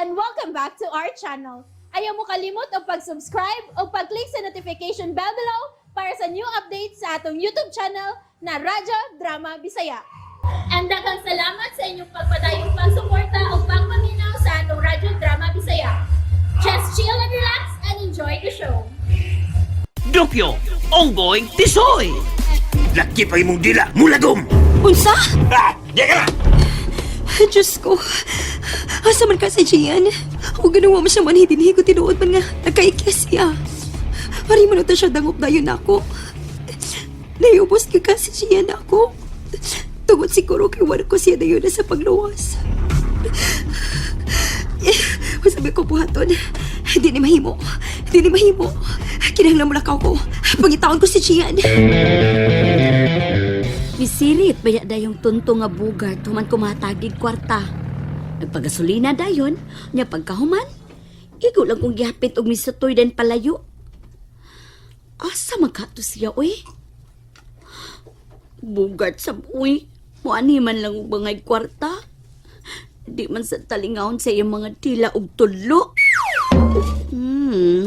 And welcome back to our channel. Ayaw mo kalimot og pag-subscribe o pag-click sa notification bell below para sa new updates sa atong YouTube channel na Radyo Drama Bisaya. And daghang salamat sa inyong pagpadayong pagsuporta o pagpaminaw sa atong Radyo Drama Bisaya. Just chill and relax and enjoy the show. Dupyo, Onggoy, Tisoy! Laki pa imong dila, mulagom! Unsa? Ah, di ka na! Diyos ko. Asa man ka si Gian? O ganawa mo siya man hidinhi ko tinuod man nga nagkaikya siya. Pari mo na ta siya dangop dayon ako. Naiubos ka ka si Gian ako. Tungod siguro kay wala ko siya dayon na sa pagluwas. Masabi ko buhaton. Hindi ni mahimo. Hindi ni mahimo. Kinahanglan mo lakaw ko. Pangitaon ko si Gian. Misirit baya dayong tunto nga bugart human kumatagig kwarta. Nagpagasolina dayon, nya pagkahuman. Igo lang kong gihapit og misutoy den palayo. Asa magkato siya oy? Bugart sa uy. Muani man lang og bangay kwarta. Di man sa talingahon sa iyang mga tila og tulo.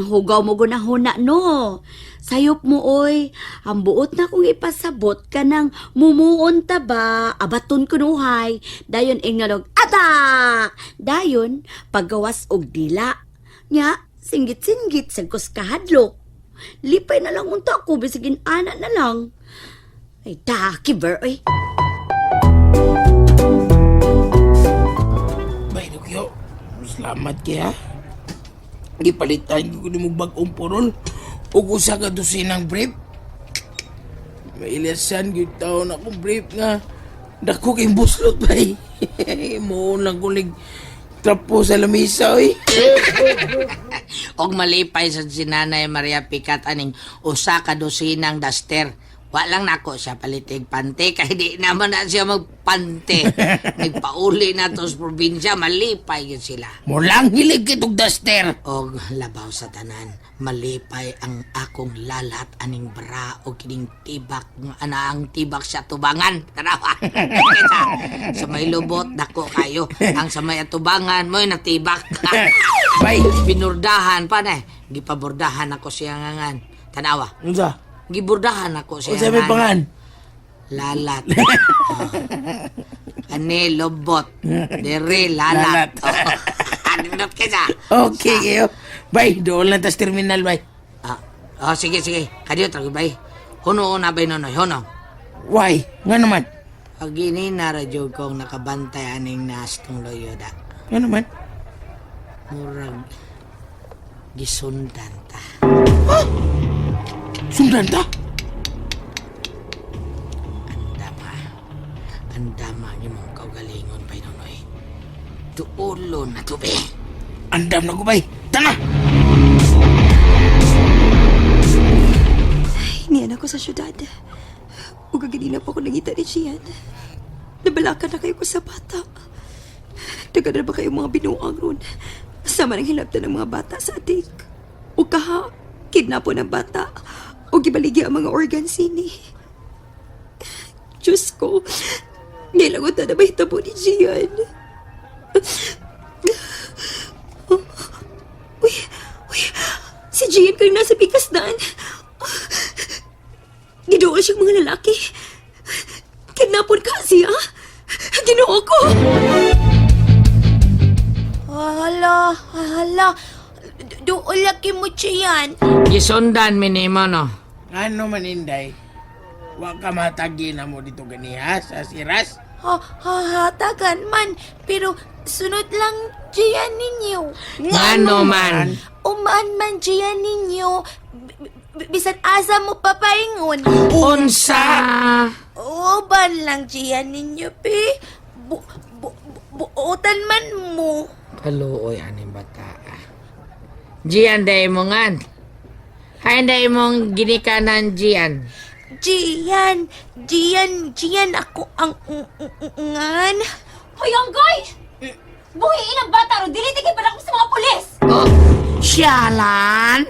Hugaw mo gunahuna no. Sayop mo oy, ang buot na kong ipasabot ka ng mumuon ta ba, abaton kunuhay, dayon ingalog, ata! Dayon, paggawas og dila. Nya, singgit-singgit sa kahadlok. Lipay na lang unta ko, bisigin ana na lang. Ay, daki ber, oy. Bay, Dukyo. Salamat kaya. Gipalitan ko ni mo bag-ong purol. Ug usa ka dosinang brief. Mailasan gyud taon akong brief nga. Dako kay buslot bay. Mo lang kulig trapo sa lamisa oy. Og malipay sa si Nanay Maria Picat aning usa ka dosinang duster. Wa lang nako siya palitig pante kay di naman na siya magpante. Nagpauli na to sa probinsya, malipay gyud sila. Mulang hilig kitog duster. Og labaw sa tanan, malipay ang akong lalat aning bra o kining tibak nga anaang tibak sa tubangan. Tanawa. Kaysa sa may lubot dako kayo. Ang sa may atubangan mo'y natibak. Bay, Binurdahan pa na eh. Gipabordahan ako siya ngangan. Tanawa. unsa? Gibordahan ako siya Unsa may ngan. pangan? Lalat. Oh. Ani lobot. Dere lalat. Lalat. Oh. Nindot kaysa. Okay kayo. Bay, doon lang tas terminal bay. Ah, oh, sige, sige. Kadiyo, tragi bay. Huno na bay nonoy, huno. Why? Nga naman. Pag ini na radyo kong nakabantay aning nastong loyoda. Nga naman. Murag gisundan ta. Sundan ta. Andama. Andama ang imong kaugalingon bay nonoy. Duulo na tubi. Andam na ko bay. Tana. Niyan ako sa syudad. Ug ganina pa ako nangita ni Gian. Nabalakan na kayo ko sa bata. Daga na ba kayo mga binuang ron? Sama ng hilabtan ng mga bata sa atik. O kaha, kidnapo ng bata. O gibaligi ang mga organ sini. Diyos ko, nilangot na na mahitabo ni Gian. Uy, uy, si Gian kayo nasa bikas daan. Gidool siyang mga lalaki. Kidnapon ka siya. Ginoo ko. Hala, hala. Doon laki mo siyan. Gisundan minimo no. Ano man inday? Wa ka matagi na mo dito ganiha sa siras. Ha, ha, hatagan man. Pero sunod lang diyan ninyo. Ngano man. Umaan man diyan ninyo. Bisan asa mo papaingon. Unsa? Uban lang diyan ninyo, pe. Bu, bu, bu, buotan man mo. Kaluoy aning bata. Gian day mo ngan. Hay day mong ginikanan Gian. Gian, Gian, Gian, ako ang ngan. Hoy, Onggoy! Buhiin ang bata ro, dili tigil pa sa mga pulis! Oh, siyalan.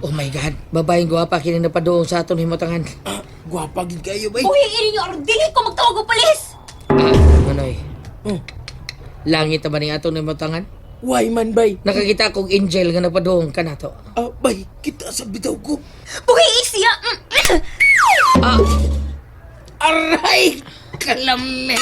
Oh my God, babaeng gwapa kini na paduong sa aton himutangan. Ah, gwapa gid kayo bay. Buhiin ninyo aron dili ko magtawag og pulis! Ah, Manoy. Langit ba ni ato ni matangan? Why man, bay? Nakakita kong angel nga nagpaduong ka nato. Ah, bay, kita sa bitaw ko. Buhi siya! Ah, Aray! Kalame!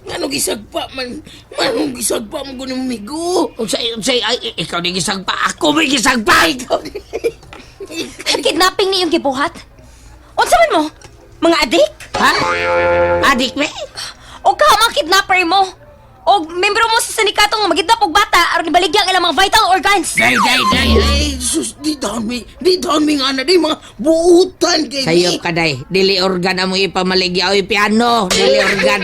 Ngano gisagpa man? Manong gisagpa man ko ni migo? Unsay unsay ay ikaw ni gisagpa, ako may gisagpa ikaw. Kidnapping ni iyong gibuhat? Unsa man mo? Mga adik? Ha? Adik me? O ka mga kidnapper mo? O membro mo sa sindikato nga magidnap og bata aron ibaligya ang ilang mga vital organs? Day day day. Ay, sus, di down mi. Di down mi nga na di mga buutan kay Sayop ka day. Dili organ amo ipamaligya oy piano, dili organ.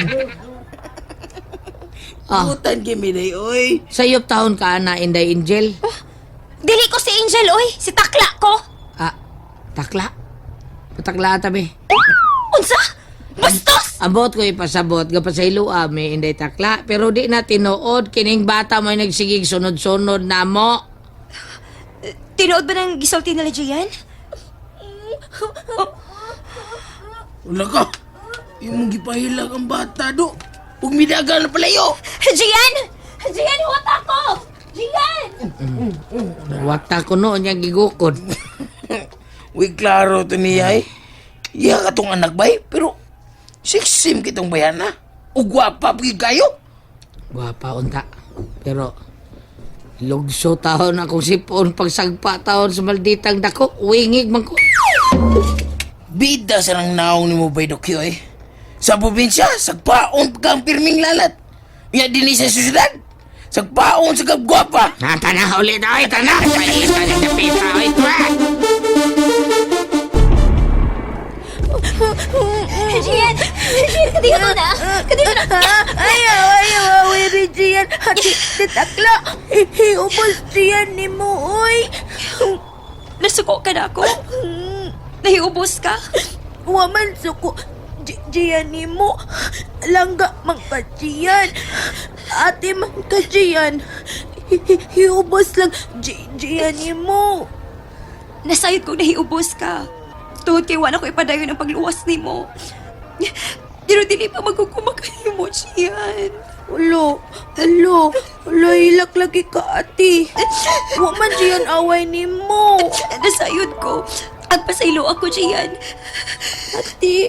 Ah, Buutan kay mi day, oy. sayop taon ka ana Inday Angel. Dili ko si Angel oy, si Takla ko. Ah, takla. Patakla ata be. Unsa? Bastos! Ambot ko ipasabot ga pasaylo ami Inday Takla, pero di na tinuod kining bata mo nagsigig sunod-sunod na mo. Tinuod ba ng gisulti nila Gian? Wala ka. Imong gipahilag ang bata do. Ug midaga na palayo. Gian! Gian, huwag ako! Gian! Wata ko noon niya gigukod. Uy, klaro to niya eh. Iya ka tong anak bay, pero siksim kitong bayana. Ug gwapa pagid kayo. Gwapa unta. Pero lugso taon akong sipon pagsagpa taon sa malditang dako. Wingig man ko. Bida sa nang naong nimo bay Dokyo eh. Sa probinsya, sagpaon kang pirming lalat. Unya dinhi sa syudad, sagpaon sa kagwapa. Na, tana ulit oy, tana. Paita ni kapita oy, twa. Gian! Gian, kadiyo to na! Kadiyo na! Ayaw, ayaw, away, Gian. Ati, titakla. Hiubos Gian ni mo, oy. Nasuko ka na ako? Nahiubos ka? Waman suko. Gian ni mo. Langga man ka, Gian. Ate man ka, Gian. Hiubos lang, Gian ni mo. Nasayod kong nahiubos ka. Tungod kay wala ko ipadayon ang pagluwas nimo. Pero dili pa magkukumakayo mo, Gian. Ulo, ulo, ulo, hilak lagi ka, ate. Waman Gian away ni mo. Nasayod ko. Ang pasaylo ako, Gian. Ate,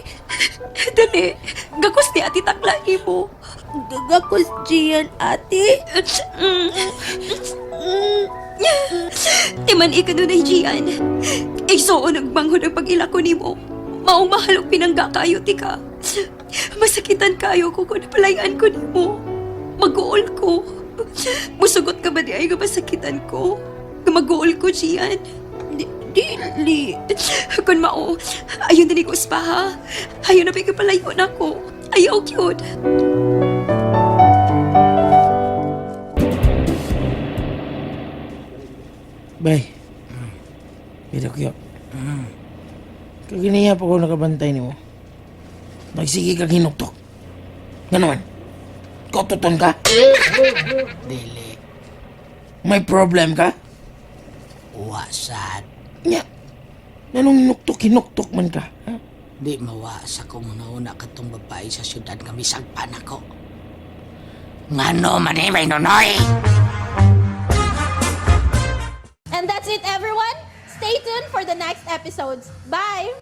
Dali, gakos ni Ate Takla mo. gagakos Gian, ate. Timan ika nun ay Gian. Igsuon nagbanghod ang pag-ila ko nimo. Maong mahal og pinangga kayo ti ka. Masakitan kayo ko kung napalayan ko nimo. Mag-uol ko. Musugot ka ba di ay nga masakitan ko? Nga mag-uol ko, Gian. Dili. Kung mao, ayaw na ni ko uspa, ha? Ayaw na ba palayo na ko? Ayaw cute. Bay. Bay Dokyo. Kaginiya pa ko nakabantay nimo. Magsige kag hinuktok. Ngano man? Kototon ka? Dili May problem ka? wa sad. Nya. Nanong hinuktok hinuktok man ka? Ha? Di mawa sa kung una katong babae sa syudad nga misagpa nako. Ngano man eh, may nonoy. And that's it, everyone. Stay tuned for the next episodes. Bye!